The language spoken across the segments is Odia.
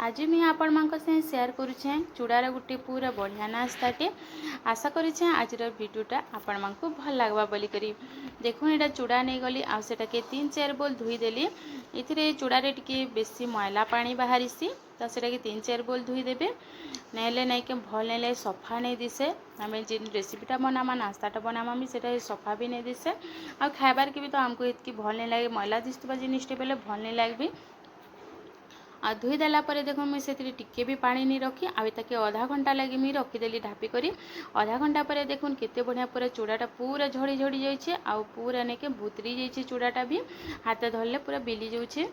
ଆଜି ମୁଇଁ ଆପଣମାନଙ୍କ ସାଙ୍ଗେ ସେୟାର କରୁଛେଁ ଚୁଡ଼ାର ଗୋଟେ ପୁରା ବଢ଼ିଆ ନାସ୍ତାଟେ। ଆଶା କରିଛେଁ ଆଜିର ଭିଡ଼ିଓଟା ଆପଣମାନଙ୍କୁ ଭଲ ଲାଗ୍ବା ବୋଲିକରି। ଦେଖୁନ୍, ଏଇଟା ଚୁଡ଼ା ନେଇଗଲି ଆଉ ସେଟାକେ 3-4 ବୋଲ ଧୋଇଦେଲି। ଏଥିରେ ଚୁଡ଼ାରେ ଟିକେ ବେଶୀ ମଇଲା ପାଣି ବାହାରିସି ତ ସେଟାକେ 3-4 ବୋଲ ଧୋଇଦେବେ, ନାଇଁହେଲେ ନାଇଁକେ ଭଲ୍ ନାଇଁ ଲାଗେ, ସଫା ନାଇଁ ଦିଶେ। ଆମେ ଯେନ୍ ରେସିପିଟା ବନାମା, ନାସ୍ତାଟା ବନାମା ବି, ସେଟା ସଫା ବି ନାଇଁ ଦିଶେ ଆଉ ଖାଇବାର୍କେ ବି ତ ଆମକୁ ଏତ୍କି ଭଲ୍ ନାଇଁ ଲାଗେ। ମଇଲା ଦିଶୁଥିବା ଜିନିଷଟେ ବେଲେ ଭଲ୍ ନାଇଁ ଲାଗବି। ଆଉ ଧୋଇ ଦେଲା ପରେ ଦେଖୁନ୍, ମୁଇଁ ସେଥିରେ ଟିକେ ବି ପାଣି ନି ରଖି ଆଉ ତାକେ ଅଧା ଘଣ୍ଟା ଲାଗି ମୁଇଁ ରଖିଦେଲି ଢାପି କରି। ଅଧା ଘଣ୍ଟା ପରେ ଦେଖୁନ୍, କେତେ ବଢ଼ିଆ ପୁରା ଚୁଡ଼ାଟା ପୁରା ଝଡ଼ି ଝଡ଼ି ଯାଇଛେ ଆଉ ପୁରା ନେଇକେ ଭୁତରି ଯାଇଛେ। ଚୁଡ଼ାଟା ବି ହାତେ ଧରଲେ ପୁରା ବିଲି ଯାଉଛେ।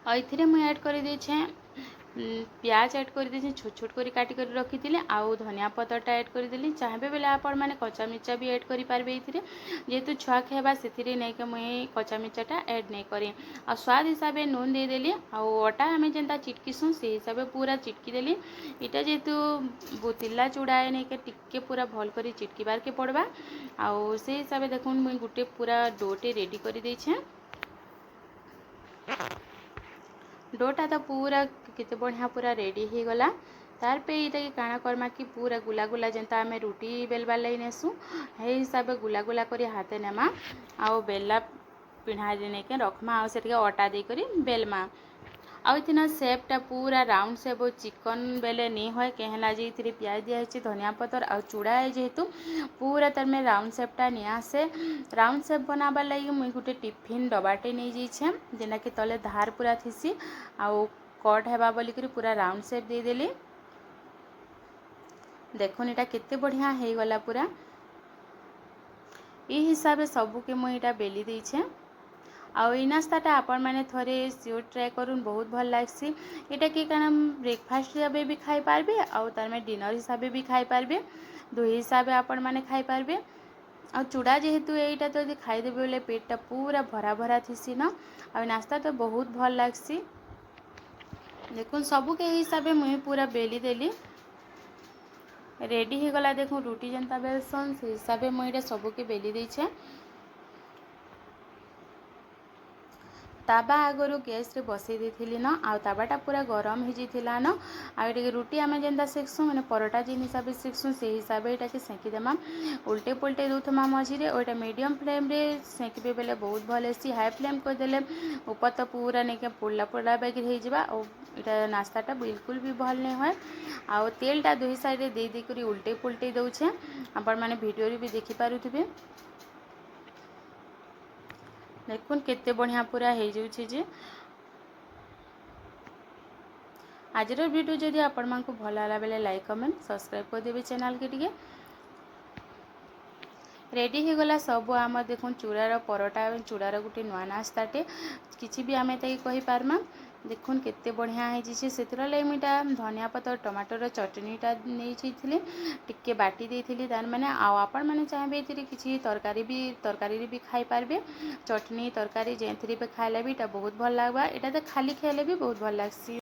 ଆଉ ଏଥିରେ ମୁଇଁ ଆଡ଼୍ କରିଦେଇଛେଁ ପିଆଜ ଆଡ଼୍ କରିଦେଇଛେଁ, ଛୋଟ ଛୋଟ କରି କାଟି କରି ରଖିଥିଲି ଆଉ ଧନିଆ ପତ୍ରଟା ଆଡ଼୍ କରିଦେଲି। ଚାହିଁବେ ବେଲେ ଆପଣମାନେ କଞ୍ଚା ମିର୍ଚା ବି ଆଡ଼୍ କରିପାରିବେ ଏଇଥିରେ। ଯେହେତୁ ଛୁଆ ଖାଇବା, ସେଥିରେ ନେଇକେ ମୁଇଁ କଞ୍ଚା ମିର୍ଚାଟା ଆଡ଼୍ ନେଇ କରି ଆଉ ସ୍ୱାଦ ହିସାବେ ନୁନ୍ ଦେଇଦେଲି। ଆଉ ଅଟା ଆମେ ଯେନ୍ତା ଚିଟକିସୁଁ, ସେଇ ହିସାବେ ପୁରା ଚିଟକି ଦେଲି। ଏଇଟା ଯେହେତୁ ବୁତିଲା ଚୁଡ଼ା, ନେଇକେ ଟିକେ ପୁରା ଭଲ୍ କରି ଚିଟକିବାର୍କେ ପଡ଼ବା। ଆଉ ସେଇ ହିସାବେ ଦେଖୁନ୍, ମୁଇଁ ଗୁଟେ ପୁରା ଡୋଟେ ରେଡ଼ି କରିଦେଇଛେଁ। ଡୋଟା ତ ପୁରା କେତେ ବଢ଼ିଆ ପୁରା ରେଡ଼ି ହେଇଗଲା। ତାର୍ ପରେ ଏଇଟାକେ କାଣା କର୍ମା କି ପୁରା ଗୁଲା ଗୁଲା, ଯେନ୍ତା ଆମେ ରୁଟି ବେଲବାର୍ ଲାଗି ନେସୁଁ, ହେଇ ହିସାବେ ଗୁଲା ଗୁଲା କରି ହାତେ ନେମା ଆଉ ବେଲା ପିଢ଼ାରେ ନେଇକେ ରଖ୍ମା ଆଉ ସେଟିକେ ଅଟା ଦେଇକରି ବେଲ୍ମା। ଆଉ ଏଥିନ ସେପ୍ଟା ପୁରା ରାଉଣ୍ଡ ସେପ୍ ଆଉ ଚିକନ୍ ବେଲେ ନି ହୁଏ। କେଁ ହେଲା ଯେ ଏଥିରେ ପିଆଜ ଦିଆହେଇଛି, ଧନିଆ ପତର ଆଉ ଚୁଡ଼ା। ଯେହେତୁ ପୁରା ତାର୍ ମାନେ ରାଉଣ୍ଡ ସେପ୍ଟା ନି ଆସେ। ରାଉଣ୍ଡ ସେପ୍ ବନାବାର୍ ଲାଗି ମୁଇଁ ଗୁଟେ ଟିଫିନ୍ ଡବାଟେ ନେଇଯାଇଛେଁ, ଯେନ୍ଟାକି ତଲେ ଧାର ପୁରା ଥିସି ଆଉ କଟ୍ ହେବା ବୋଲିକରି ପୁରା ରାଉଣ୍ଡ ସେପ୍ ଦେଇଦେଲି। ଦେଖୁନ୍, ଏଇଟା କେତେ ବଢ଼ିଆ ହେଇଗଲା ପୁରା। ଏଇ ହିସାବେ ସବୁକେ ମୁଇଁ ଏଇଟା ବେଲି ଦେଇଛେଁ। ଆଉ ଏଇ ନାସ୍ତାଟା ଆପଣମାନେ ଥରେ ସିଓର ଟ୍ରାଏ କରୁନ୍, ବହୁତ ଭଲ ଲାଗ୍ସି। ଏଇଟା କି କାଣା ବ୍ରେକଫାଷ୍ଟ ହିସାବେ ବି ଖାଇପାରିବେ ଆଉ ତାର୍ ମାନେ ଡିନର ହିସାବେ ବି ଖାଇପାରିବେ। ଦୁଇ ହିସାବେ ଆପଣମାନେ ଖାଇପାରିବେ। ଆଉ ଚୁଡ଼ା ଯେହେତୁ ଏଇଟା ତ ଯଦି ଖାଇଦେବେ ବୋଲେ ପେଟଟା ପୁରା ଭରା ଭରା ଥିସି ନ। ଆଉ ନାସ୍ତା ତ ବହୁତ ଭଲ ଲାଗ୍ସି। ଦେଖୁନ୍, ସବୁକେ ଏଇ ହିସାବେ ମୁଇଁ ପୁରା ବେଲି ଦେଲି, ରେଡ଼ି ହେଇଗଲା। ଦେଖୁନ୍, ରୁଟି ଯେନ୍ତା ବେଲସନ୍, ସେ ହିସାବେ ମୁଇଁ ଏଇଟା ସବୁକେ ବେଲି ଦେଇଛେଁ। ତାବା ଆଗରୁ ଗ୍ୟାସ୍ରେ ବସେଇ ଦେଇଥିଲି ନ ଆଉ ତାବାଟା ପୁରା ଗରମ ହେଇଯାଇଥିଲା ନ। ଆଉ ଏଠିକି ରୁଟି ଆମେ ଯେନ୍ତା ସେକ୍ସୁଁ, ମାନେ ପରଟା ଯେନ୍ ହିସାବରେ ସେକ୍ସୁଁ, ସେଇ ହିସାବରେ ଏଇଟାକେ ସେକିଦେମା। ଉଲ୍ଟେ ପୁଲ୍ଟେ ଦଉଥିମା ମଝିରେ। ଆଉ ଏଇଟା ମିଡ଼ିୟମ୍ ଫ୍ଲେମ୍ରେ ସେକିବେ ବେଲେ ବହୁତ ଭଲ ହେସି। ହାଇ ଫ୍ଲେମ୍ କରିଦେଲେ ଉପର ତ ପୁରା ନେଇକେ ପୋଡ଼ଲା ପୋଡ଼ଲା ବାଗିର ହେଇଯିବା ଆଉ ଏଇଟା ନାସ୍ତାଟା ବିଲକୁଲ ବି ଭଲ ନାଇଁ ହୁଏ। ଆଉ ତେଲଟା ଦୁଇ ସାଇଡ଼୍ରେ ଦେଇ ଦେଇକରି ଉଲ୍ଟେଇ ପୁଲ୍ଟେଇ ଦଉଛେଁ। ଆପଣମାନେ ଭିଡ଼ିଓରେ ବି ଦେଖିପାରୁଥିବେ। ଦେଖୁନ୍, କେତେ ବଢ଼ିଆ ପୁରା ହେଇଯାଉଛି ଯେ। ଆଜିର ଭିଡ଼ିଓ ଯଦି ଆପଣମାନଙ୍କୁ ଭଲ ହେଲା ବେଲେ ଲାଇକ୍, କମେଣ୍ଟ, ସବସ୍କ୍ରାଇବ୍ କରିଦେବେ ଚ୍ୟାନେଲ୍କେ ଟିକେ। ରେଡ଼ି ହେଇଗଲା ସବୁ ଆମର। ଦେଖୁନ୍, ଚୁଡ଼ାର ପରଟା, ଚୁଡ଼ାର ଗୋଟେ ନୂଆ ନାସ୍ତାଟେ କିଛି ବି ଆମେ ତାକେ କହିପାରମା। ଦେଖୁନ୍, କେତେ ବଢ଼ିଆ ହେଇଯାଇଛି। ସେଥିର ଲାଗି ମୁଇଁ ଏଇଟା ଧନିଆ ପତ୍ର ଟମାଟୋର ଚଟଣିଟା ନେଇଯାଇଥିଲି, ଟିକେ ବାଟି ଦେଇଥିଲି ତାର୍ ମାନେ। ଆଉ ଆପଣମାନେ ଚାହିଁବେ ଏଥିରେ କିଛି ତରକାରୀ ବି, ତରକାରୀରେ ବି ଖାଇପାରିବେ। ଚଟଣି, ତରକାରୀ ଯେଉଁଥିରେ ବି ଖାଇଲେ ବି ଏଇଟା ବହୁତ ଭଲ ଲାଗ୍ବା। ଏଇଟା ତ ଖାଲି ଖାଇଲେ ବି ବହୁତ ଭଲ ଲାଗ୍ସି।